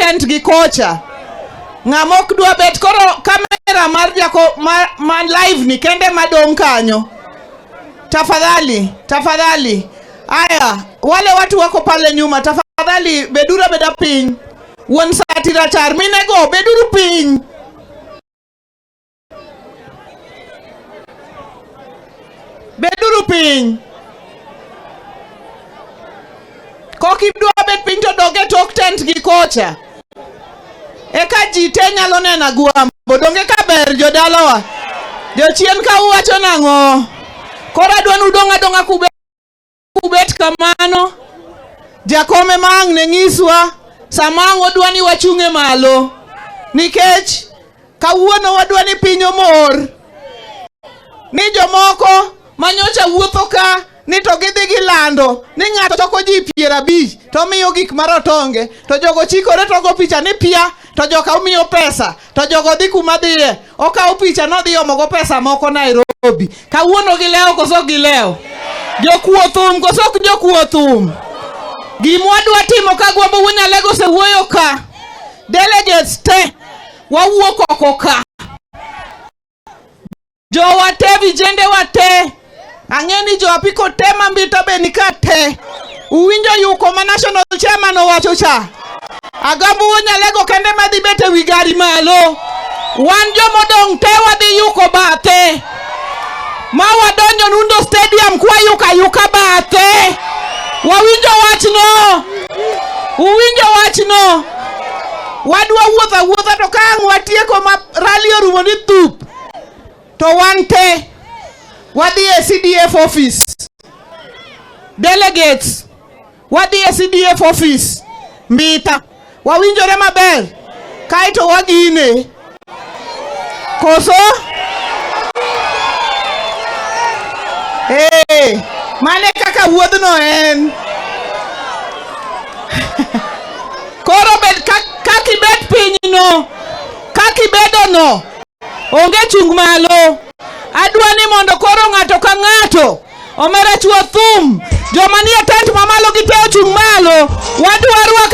tent gi kocha. Ng'ama ok dwa bet koro kamera mar jako ma, ma live ni kende madong' kanyo. Tafadhali, tafadhali. Aya, wale watu wako pale nyuma, tafadhali beduru abeda piny. Wuon sati rachar minego beduru piny. Beduru piny. Kok idwa bet piny to dog e tok tent gi kocha. Eka ji te nyalo neno Agwambo. Donge ka ber jodalawa? Jochien ka uwacho nang'o? Koro adwa ni udong' adong'a kubet kamano. Jakom ema ang' ne nyiswa sama ang' odwa ni wachung' e malo. Nikech kawuono wadwa ni piny omor. Ni jomoko manyocha wuotho ka ni to gidhi gilando ni ng'ato choko ji 50 to miyo gik marotonge to jogo chikore to go picha ni pia to joka omiyo pesa to jogo dhi kuma dhiye okawo picha nodhi omogo pesa moko Nairobi. Kawuono gilewo koso ok gilewo? Jokuo thum koso ok jokuo thum? Gima wadwa timo ka Agwambo Wuod Nyalego osewuoyo ka, delegates te wawuok oko ka, jowa te, vijende wa te, ang'e ni jo apiko te ma Mbita be nika te. Uwinjo yuko ma national chairman owacho cha? Agwambo Wuod Nyalego kende madhi bet ewi gari malo. Wan jomodong' te wadhi yuko bathe. Ma wadonjo Nundo Stadium kwa yuka yuka bathe. Wawinjo wachno? Uwinjo wachno? Wadwa wuotho awuotha to ka ang' watieko ma rally orumo ni thup to wan te wadhi e CDF office. Delegates wadhi e CDF office Mbita. Wawinjore maber kaeto wagine koso eh, mane kaka wuodhno en. Koro bed kaka ibet pinyno, kaka ibedono, onge chung' malo. Adwa ni mondo koro ng'ato ka ng'ato omera chuo thum, joma nie tent mamalo gi te ochung' malo. Wadwa rwako